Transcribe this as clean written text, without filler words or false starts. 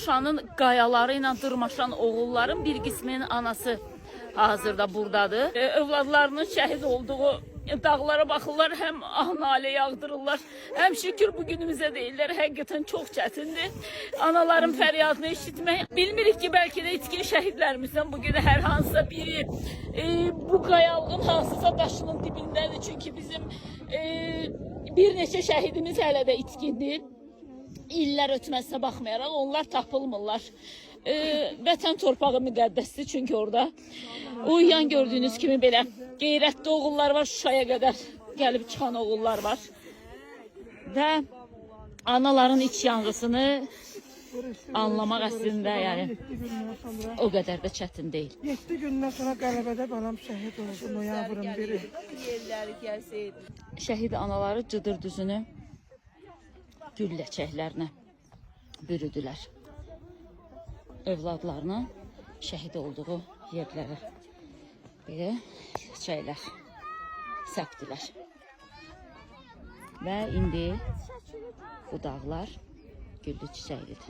Şuşanın qayaları ilə dırmaşan oğulların bir qisminin anası hazırda buradadır. Övladlarının şəhid olduğu dağlara baxırlar, həm ah-nalə yağdırırlar, həm şükür bu günümüzə deyirlər. Həqiqətən çox çətindir. Anaların fəryadını eşitmək. Bilmirik ki, bəlkə də itkin şəhidlərimizdən bu gün hər hansısa biri bu qayalığın hansısa daşının dibindədir. Çünki bizim bir neçə şəhidimiz hələ də itkindir. İllər ötməsinə baxmayaraq onlar tapılmırlar. Vətən torpağı müqəddəsdir çünki orada. Uyuyan gördüyünüz kimi belə qeyrətli oğullar var, Şuşaya qədər gəlib çıxan oğullar var. Və anaların iç yanğısını anlamaq əslində yəni 7 gündən sonra o qədər də çətin deyil. 7 gündən sonra qələbədə balam şəhid oldu noyabrın 1-i. Yerləri gəlsəydi. Şəhid anaları cıdır düzünü gül ləçəklərinə bürüdülər. Övladlarının şəhid olduğu yerlərə belə ləçəklər səpdilər. Və indi bu dağlar güllü çiçəklidir.